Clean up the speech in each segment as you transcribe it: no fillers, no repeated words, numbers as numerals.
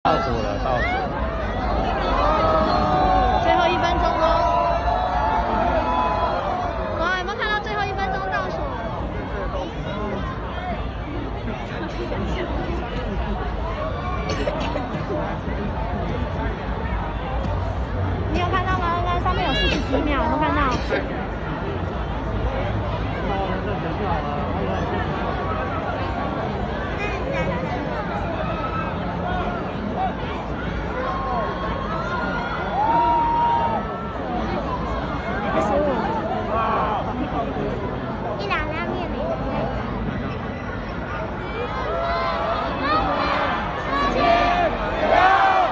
倒数了，倒数。最后一分钟喽！哇，有没有看到最后一分钟倒数？你有看到吗？刚刚上面有四十几秒，有没有看到？一两拉面没人在吃。大家掉下来喽！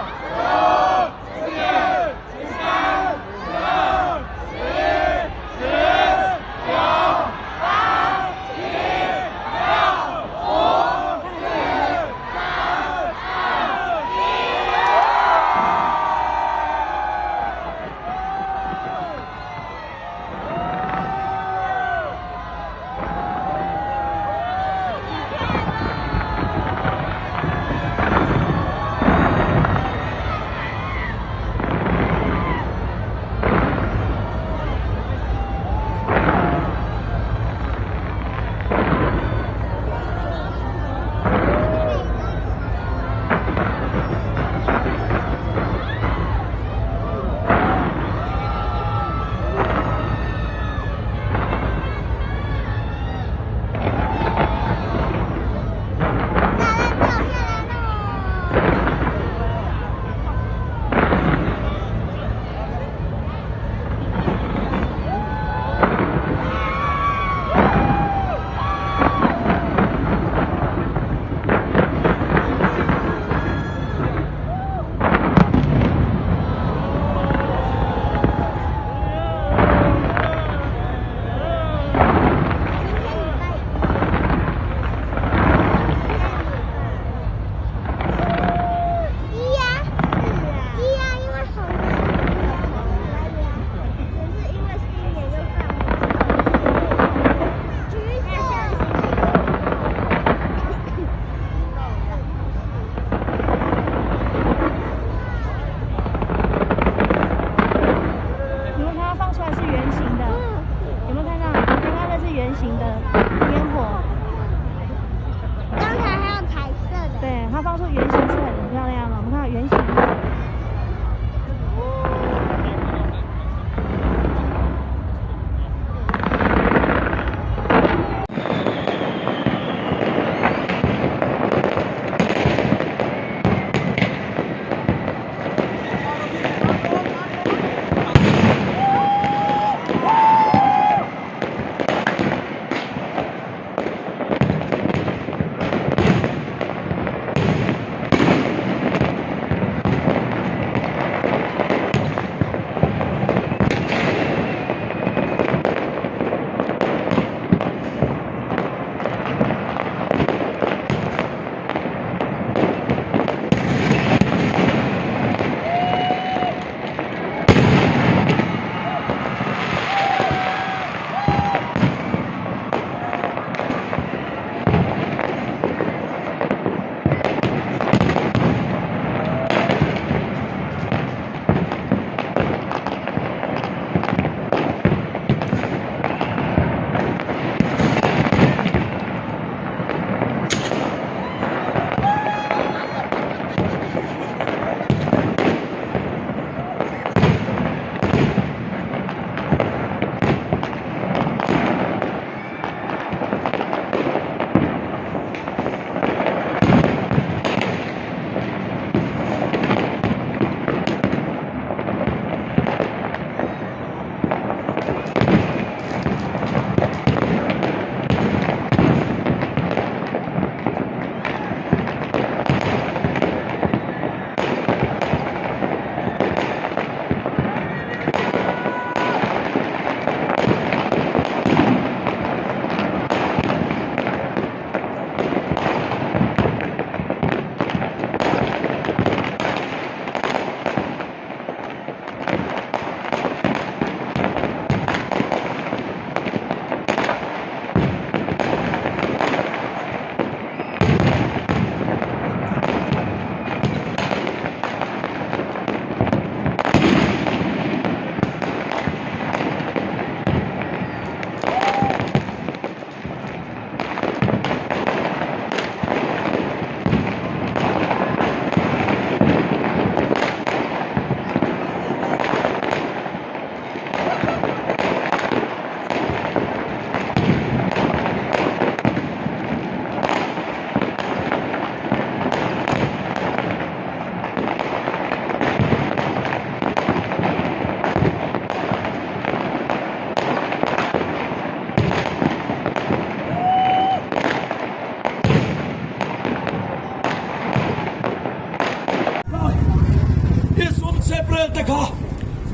Chheprel te kha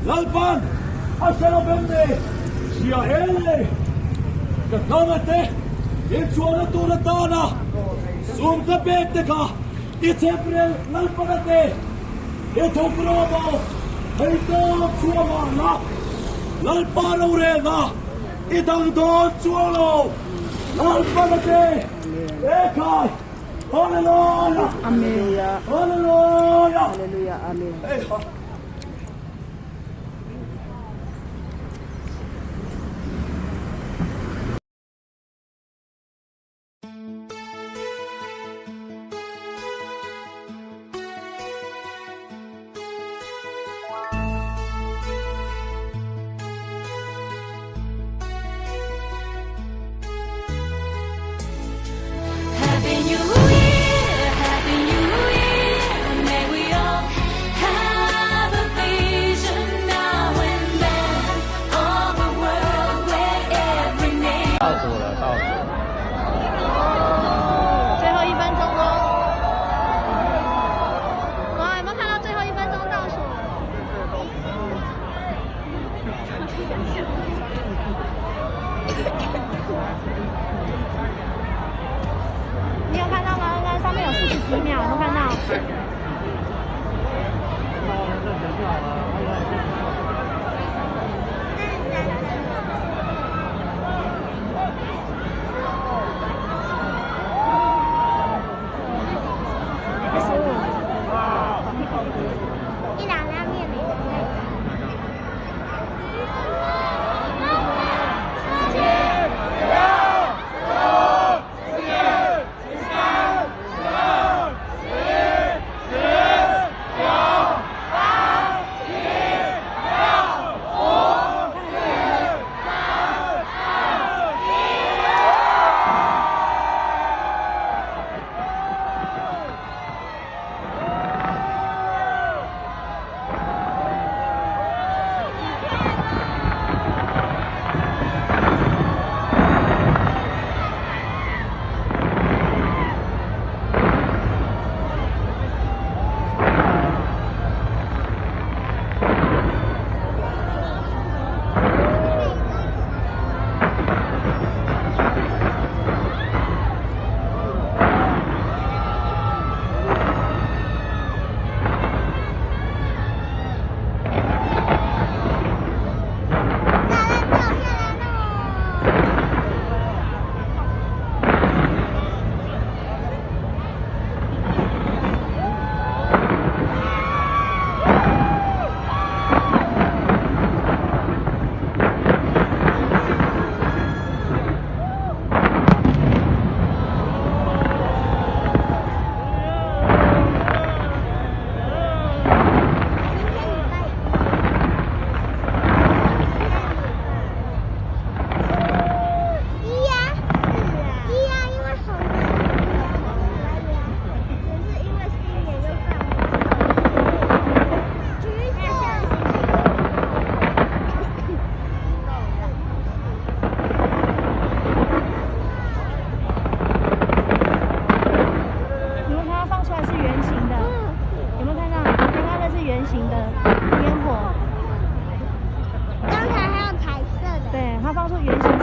Lalpan a hre lo em ni? Hria e! Ka hnama te inchhuahna tur atana sum ka pek te kha i Chheprel Lalpana te i thawk rawh maw? Hei tawp chhuah mah la, Lalpa rorelna i dang dawn chuang lo. Lalpana te e khai! Hallelujah! Amen. Hallelujah! Hallelujah. Amen. Hey, ha. Happy New Year, Happy New Year. May we all have a vision now and then of a world where every nation. 倒数了，倒数。最后一分钟喽！哇，有没有看到最后一分钟倒数？你有看到吗？刚刚上面有四十几秒，有没有看到？25。一两拉面没人在吃。炸弹掉下来喽！今天礼拜一。一呀，是啊，一呀，因为红的一呀，一呀，只是因为新年就放橘色。有没有看到放出来是圆形的？有没有看到？刚刚那是圆形的烟火，刚才还有彩色的。对，它放出圆形